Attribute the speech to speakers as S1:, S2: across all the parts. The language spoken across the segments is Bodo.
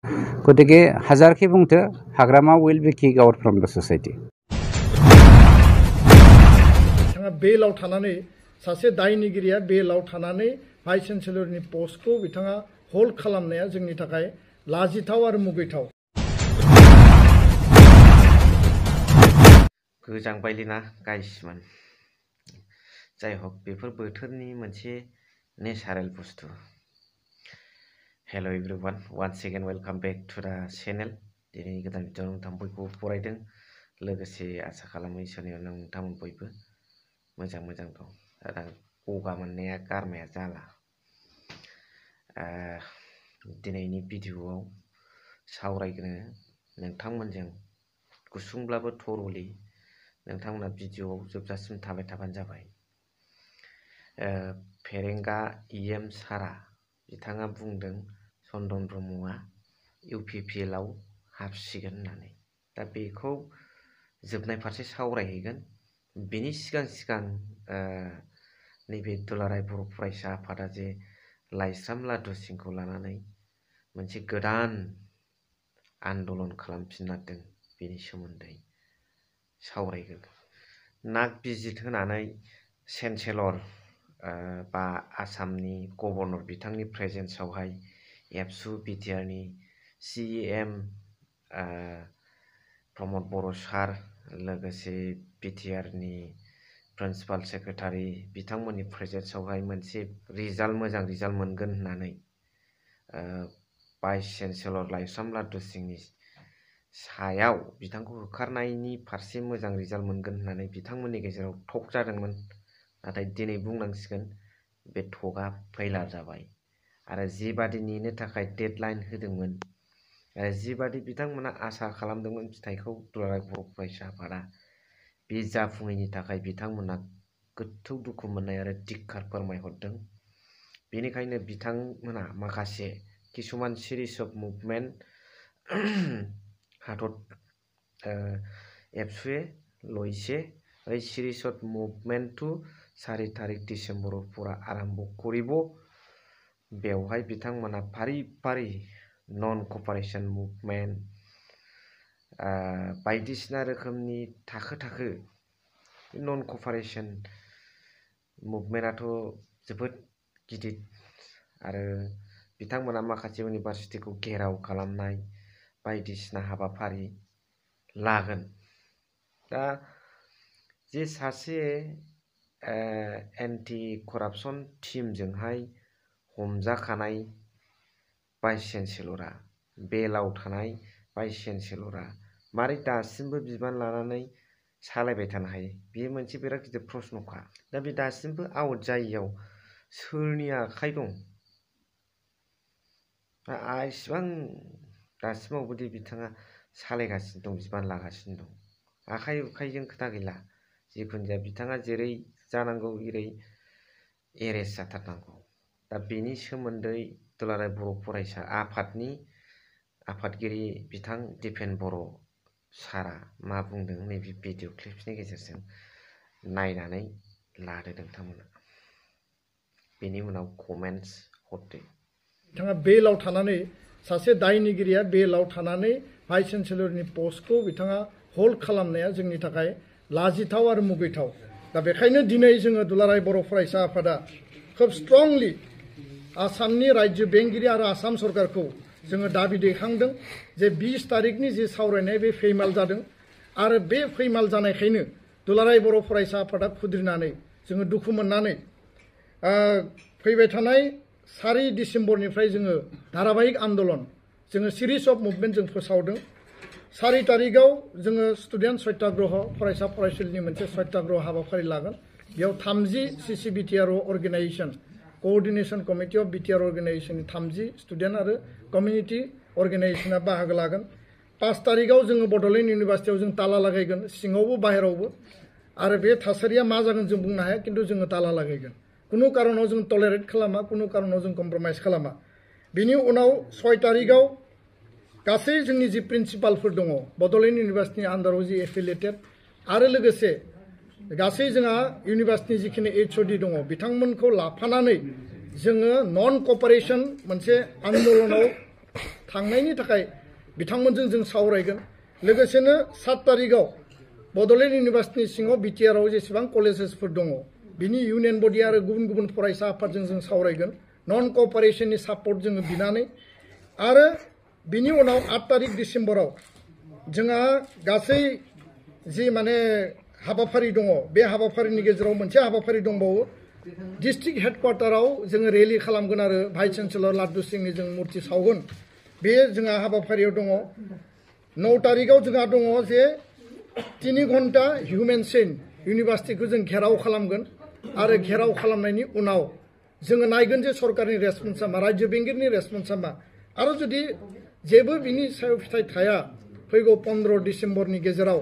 S1: गतिके हाजारखि बुंथो Hagrama will be kick out from the society
S2: बिथाङा बेलाव थानानै सासे दायनिगिरिया बेलाव थानानै भाइस चेन्सेलरनि पस्टखौ बिथाङा होल्ड खालामनाया जोंनि थाखाय लाजिथाव आरो मुगैथाव।
S3: गोजांबायलिना गाइसमोन जाय हक बेफोर बोथोरनि मोनसे नेचारेल बुस्थु। Hello' everyone, once again welcome back to the channel. दिनै गोदान भिडिअ नोंथां बयखौ फरायदों, लोगोसे आसा खालामो इसोरनि अननायाव नोंथांमोन बयबो मोजां दं। दा गगा मोननाया गारमाया जाला। दिनैनि भिडिअआव सावरायनो नोंथांमोनजों गुसुंब्लाबो थरलि नोंथांमोना भिडिअआव जोबजासिम थाबाय थाबानो जाबाय। फेरेंगा इएम सारा बिथाङा बुंदों चन्दन ब्रह्मआ UPPL आव हाबसिगोन होननानै। दा बेखौ जोबनाय फारसे सावरायहैगोन। बेनि सिगां नैबे दुलाराय बर' फरायसा आफादा जे लाइस्राम लादु सिंखौ लानानै मोनसे गोदान आन्दलन खालामफिननादों, बेनि सोमोन्दै सावरायगोन। नाक बिजित होनानै चेन्सेलर बा आसामनि गभर्नर बिथांनि प्रेजेन्सआवहाय एबसु बिटिआरनि CEM प्रमद बर' सार, लोगोसे बिटिआरनि प्रिन्सिपाल सेक्रेटारि बिथांमोननि प्रेजेन्सआवहाय मोनसे मोजां रिजाल्ट मोनगोन होननानै भाइस चेन्सेलर लाइस्राम लादु सिंनि सायाव बिथांखौ होखारनायनि फारसे मोजां रिजाल्ट मोनगोन होननानै बिथांमोननि गेजेराव टक जादोंमोन। नाथाय दिनै बुंनांसिगोन बे टकआ फैलार जाबाय आरो जिबादि नेनो थाखाय डेडलाइन होदोंमोन, जिबादि बिथांमोना आसा खालामदोंमोन फिथाइखौ दुलाराय बर' फरायसा आफादा, बे जाफुङैनि थाखाय बिथांमोना गोथौ दुखु मोननाय आरो धिक्कार फोरमायहरदों। बेनिखायनो बिथांमोना माखासे किसुमान सिरिज अफ मुभमेन्ट हादर एबसुए लइसे ओइ सिरिज अफ मुभमेन्ट टु 4 तारिख डिसेम्बर पुरा आरम्भ करिब। बेवहाय बिथांमोना फारि फारि नन कपारेशन मुभमेन्ट बायदिसिना रोखोमनि थाखो नन कपारेशन मुभमेन्टआथ' जोबोद गिदिर आरो बिथांमोना माखासे इउनिभारसिटिखौ घेराव खालामनाय बायदिसिना हाबाफारि लागोन। दा जे सासे एन्टि करापसन टीमजोंहाय हमजाखानाय भाइस चेन्सेलरा, बेलाव थानाय भाइस चेन्सेलरा मारै दासिमबो बिबान लानानै सालायबाय थानो हायो, बेयो मोनसे बिराद गिदिर प्रश्नखा। दा बे दासिमबो आउट जायैयाव सोरनि आखाइ दं? इसिबां दासिमावबोदि बिथाङा सालायगासिनो दं, बिबान लागासिनो दं, आखाइ उखाइजों खोथा गैला। जिखुनु जाया बिथाङा जेरै जानांगौ एरै एरेस्ट जाथारनांगौ। दा बेनि सोमोन्दै दुलाराय बर' फरायसा आफादनि आफादगिरि बिथां दिपेन बर' सारा मा बुंदों, नैबे भिडिअ क्लिप्सनि गेजेरजों नायनानै लादो नोंथांमोना। बेनि उनाव कमेन्ट्स हरदो।
S2: बिथाङा बेलाव थानानै सासे दायनिगिरिया बेलाव थानानै भाइस चेन्सेलरनि पस्टखौ बिथाङा होल्ड खालामनाया जोंनि थाखाय लाजिथाव आरो मुगैथाव। दा बेखायनो दिनै जोङो दुलाराय बर' फरायसा आफादा खोब स्ट्रंलि आसामनि रायजो बेंगिरि आरो आसाम सरकारखौ जोङो दाबि दैखांदों जे 20 तारिखनि जे सावरायनाय बे फैमाल जादों आरो बे फैमाल जानायखायनो दुलाराय बर' फरायसा आफादा खुद्रिनानै जोङो दुखु मोननानै फैबाय थानाय 4 डिसेम्बरनिफ्राय जोङो धाराबाहिक आन्दलन जोङो सिरिज अफ मुभमेन्ट जों फोसावदों। 4 तारिखआव जोङो स्टुडेन्ट सत्याग्रह, फरायसा फरायसुलिनि मोनसे सत्याग्रह हाबाफारि लागोन। बेयाव 30 CCBTR organisation, coordination committee of BTR अर्गेनाइजेसननि 30 student आरो कमिउनिटि अर्गेनाइजेसना बाहागो लागोन। 5 तारिखआव जोङो बड'लेण्ड इउनिभारसिटियाव जों ताला लागायगोन, सिङावबो बाहेरावबो। आरो बे थासारिया मा जागोन जों बुंनो हाया, खिन्थु जोङो ताला लागायगोन। कुनु कारनाव जों टलारेट खालामा, कुनु कारनाव जों कम्प्रमाइज खालामा। बिनि उनाव 6 तारिखआव गासै जोंनि जि प्रिन्सिपालफोर दङ बड'लेण्ड इउनिभारसिटिनि आन्डाराव जि एफिलिएटेड आरो लोगोसे गासै जोंहा इउनिभारसिटिनि जिखिनि HOD दङ बिथांमोनखौ लाफानानै जोङो नन कपारेशन मोनसे आन्दलनाव थांनायनि थाखाय बिथांमोनजों जों सावरायगोन लोगोसेनो 7 तारिखआव बड'लेण्ड इउनिभार्सिटिनि सिङाव बिटिआरआव जेसेबां कलेजेसफोर दङ बिनि इउनियन बडि आरो गुबुन गुबुन फरायसा आफादजों जों सावरायगोन नन क'पारेशननि सापर्ट जोङो बिनानै आरो बिनि उनाव 8 तारिख डिसेम्बराव जोंहा गासै जि माने हाबाफारि दङ बे हाबाफारिनि गेजेराव मोनसे हाबाफारि दंबावो डिस्ट्रिक्ट हेडक्वार्टाराव जोङो रेलि खालामगोन आरो भाइस चेन्सेलर लाड्डु सिंनि जों मुर्ति सावगोन बे जोंहा हाबाफारियाव दङ 9 तारिखआव जोंहा दङ जे 3 घन्टा हिउमेन चेन इउनिभार्सिटिखौ जों घेराव खालामगोन आरो घेराव खालामनायनि उनाव जोङो नायगोन जे सरकारनि रेसपन्सा मा रायजो बेंगिरिनि रेसपन्सा मा आरो जुदि जेबो बिनि सायाव फिथाइ थाया फैगौ 15 डिसेम्बरनि गेजेराव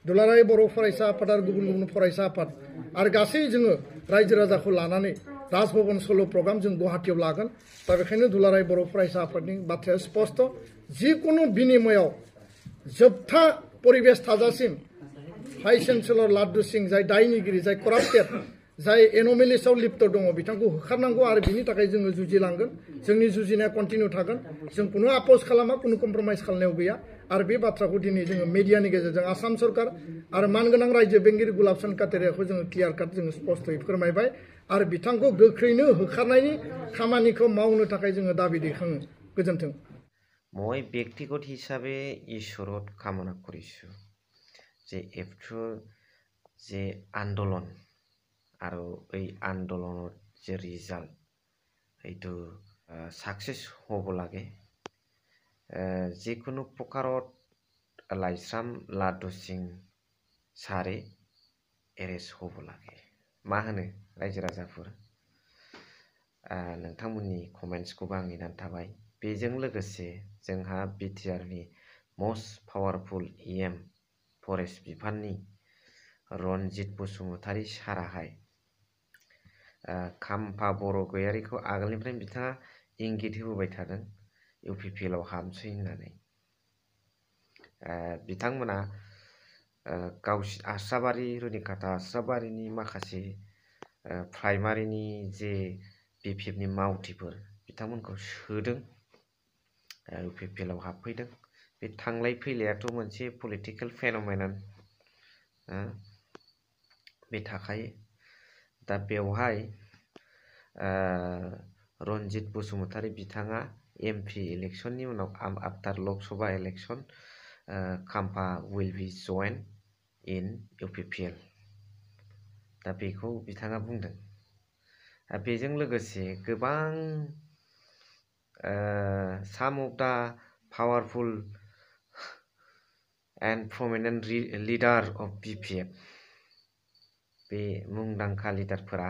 S2: दुलाराय बर' फरायसा आफाद आरो गुबुन गुबुन फरायसा आफाद आरो गासै जोङो रायजो राजाखौ लानानै राजभवन सल' प्रग्राम जों गुवाहाटीयाव लागोन दा बेखायनो दुलाराय बर' फरायसा आफादनि बाथ्राया स्पष्ट जिकुनु बिनिमयाव जोबथा परिबेश थाजासिम भाइस चेन्सेलर लाड्डु सिं जाय दायनिगिरि जाय कराप्टेड जाय एन'मेलिसआव लिप्त दङ बिथांखौ होखारनांगौ आरो बिनि थाखाय जोङो जुजिलांगोन जोंनि जुजिनाया कन्टिनिउ थागोन जों कुनु आपस खालामा कुनु कम्प्रमाइज खालामनायाव गैया आरो बे बाथ्राखौ दिनै जोङो मिडियानि गेजेरजों आसाम सरकार आरो मानगोनां रायजो बेंगिरि गुलाब चन्द काटारियाखौ जोङो क्लियार काट जोङो स्पष्टयै फोरमायबाय आरो बिथांखौ गोख्रैनो होखारनायनि खामानिखौ मावनो थाखाय जोङो दाबि दैखाङो गोजोन्थों
S3: মই ব্যক্তিগত হিসাবে ঈশ্বরত কামনা কৰিছোঁ যে এফটোৰ যে আন্দোলন আৰু এই আন্দোলনৰ যে ৰিজাল্ট এইটো সাকসেস হ'ব লাগে যিকোনো প্ৰকাৰত লাইছাম লাড্ডু সিং सारे एरेस्ट হ'ব লাগে मा होनो रायजो राजाफोर नोंथांमोननि कमेन्ट्सखौबो आं नेनानै थाबाय बेजों लोगोसे जोंहा बिटिआरनि मस्ट पावारफुल इएम फरेस्ट बिफाननि रनजित बसुमतारी साराहाय खाम्फा बरगयारिखौ आगोलनिफ्रायनो बिथाङा इंगित होबोबाय थादों इउपिपिएल आव हाबसै होननानै बिथांमोना आस्राबारि रुनिकाटा आस्राबारिनि माखासे प्राइमारिनि जे बिपिएफनि मावथिफोर बिथांमोनखौ सोदों इउपिपिएल आव हाबफैदों बे थांलाय फैलायाथ' मोनसे पलिटिकेल फेनोमेनन बे थाखायो दा बेवहाय रनजित बसुमतारी बिथाङा एमपि इलेक्शननि उनाव आफ्टार लकसभा इलेक्शन खाम्फा will be join in UPPL दा बेखौ बिथाङा बुंदों बेजों लोगोसे गोबां some of the powerful and prominent leader of BPF बे मुंदांखा लिडारफोरा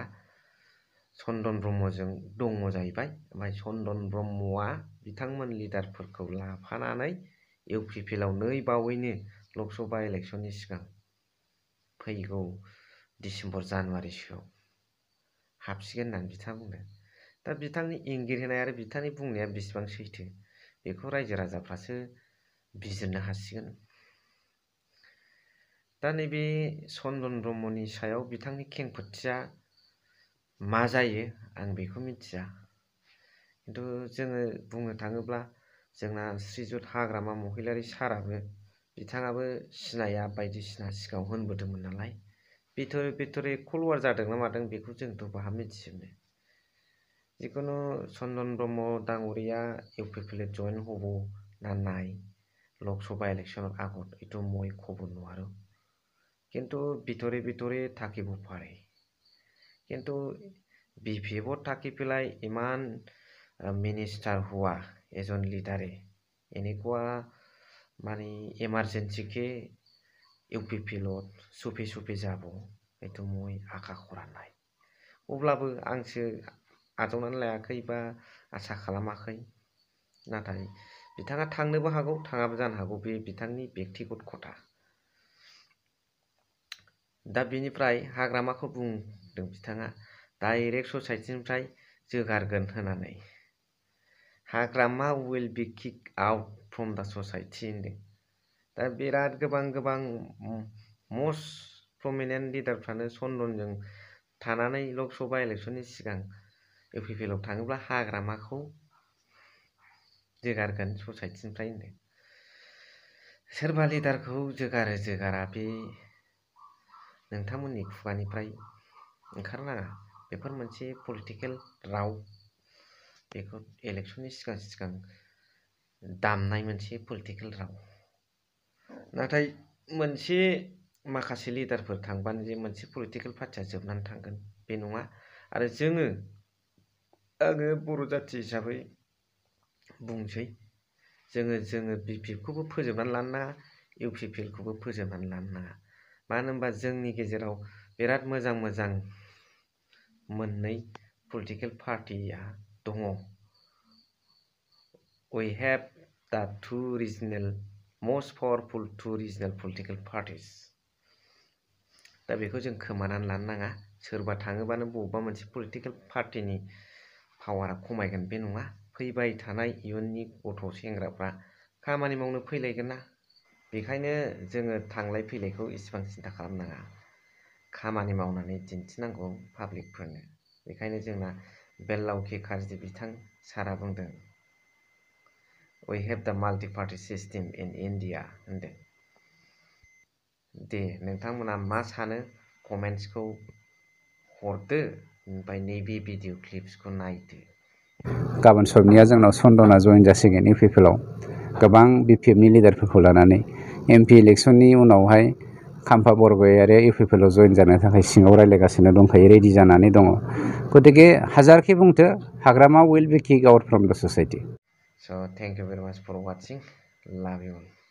S3: चन्दन ब्रह्मजों दङ जाहैबाय ओमफ्राय चन्दन ब्रह्मआ बिथांमोन लिडारफोरखौ लाफानानै UPPL आव नै बावैनो लकसभा इलेक्शननि सिगां फैगौ डिसेम्बर जानुवारिसोआव हाबसिगोन होननानै बिथाङा बुंदों दा बिथांनि इंगित होनाय आरो बिथांनि बुंनाया बेसेबां सैथो बेखौ रायजो राजाफ्रासो बिजिरनो हासिगोन दा नैबे चन्दन ब्रह्मनि सायाव बिथांनि खेंफोरथिया मा जायो आं बेखौ मिथिया खिन्थु जोङो बुंनो थाङोब्ला जोंना श्रीजुत हाग्रामा महिलारि साराबो बिथाङाबो सिनाया बायदिसिना सिगाङाव होनबोदोंमोन नालाय बिथरे खलवार जादों ना मादों बेखौ जोंथ' बहा मिथिजोबनो जिखुनु चन्दन ब्रह्म डाঙरिया UPPL जइन হ'ব ना নাই লোকসভা ইলেকশ্যনৰ আগত এইটো মই ক'ব নোৱাৰো কিন্তু ভিতৰে থাকিব পাৰে কিন্তু বিপিএফত থাকি পেলাই ইমান মিনিষ্টাৰ হোৱা এজন লিডাৰে এনেকুৱা মানে এমাৰ্জেঞ্চিকে UPPLত सुफे যাব এইটো মই আশা কৰা নাই अब्लाबो आंसो आजावनानै लायाखै बा आसा खालामाखै नाथाय बिथाङा थांनोबो हागौ थाङाबो जानो हागौ बे बिथांनि व्यक्तिगत खोथा दा बिनिफ्राय हाग्रामाखौ बुंदों बिथाङा डाइरेक्ट ससाइटिनिफ्राय जोगारगोन होननानै Hagrama will be kick out from the society होनदों दा बिराद गोबां मस्ट प्रमिनेन्ट लिडारफ्रानो चन्दनजों थानानै लकसभा इलेक्शननि सिगां UPPL आव थाङोब्ला हाग्रामाखौ जोगारगोन ससाइटिनिफ्राय होनदों। सोरबा लिडारखौ जोगारो जोगारा बे नोंथांमोननि खुगानिफ्राय ओंखारनाङा। बेफोर मोनसे पलिटिकेल राव, बेखौ इलेक्सननि सिगां सिगां दामनाय मोनसे पलिटिकेल राव। नाथाय मोनसे माखासे लिडारफोर थांबानो जे मोनसे पलिटिकेल पार्टिया जोबनानै थांगोन बे नङा। आरो आङो बर' जाथि हिसाबै बुंसै, जोङो बिपिएफखौबो फोजोबनानै लानो नाङा, इउपिपिएलखौबो फोजोबनानै लानो नाङा। मानो होनबा जोंनि गेजेराव बिराद मोजां मोजां मोननै पलिटिकेल पार्टिया दङ। We have the most powerful two regional political parties. दा बेखौ जों खोमानानै लानो नाङा। सोरबा थाङोबानो बबेबा मोनसे पलिटिकेल पार्टिनि पावारा खमायगोन बे नङा। फैबाय थानाय इयुननि गथ' सेंग्राफ्रा खामानि मावनो फैलायगोन ना। बेखायनो जोङो थांलाय फैलायखौ इसिबां सिन्था खालामनाङा। खामानि मावनानै दिन्थिनांगौ पाब्लिकफोरनो। बेखायनो जोंना बेल्लावखि खारजि बिथां सारा बुंदों, We have the multi-party system in India होनदों। दे नोंथांमोना मा सानो कमेन्ट्सखौ हरदो, ओमफ्राय नैबे भिडिअ क्लिप्सखौ नायदो।
S1: गाबोन सबनिया जोंनाव चन्दना जइन जासिगोन इउपिपिएलआव गोबां बिपिएफनि लिडारफोरखौ लानानै। एमपि इलेक्सननि उनावहाय खाम्फा बरगयारिया इउपिपिएलआव जइन जानो थाखाय सिङाव रायज्लायगासिनो दंखायो, रेडि जानानै दङ। गतिके हाजारखि बुंथो, Hagrama will be kick out from the society.
S3: So thank you very much for watching. Love you all.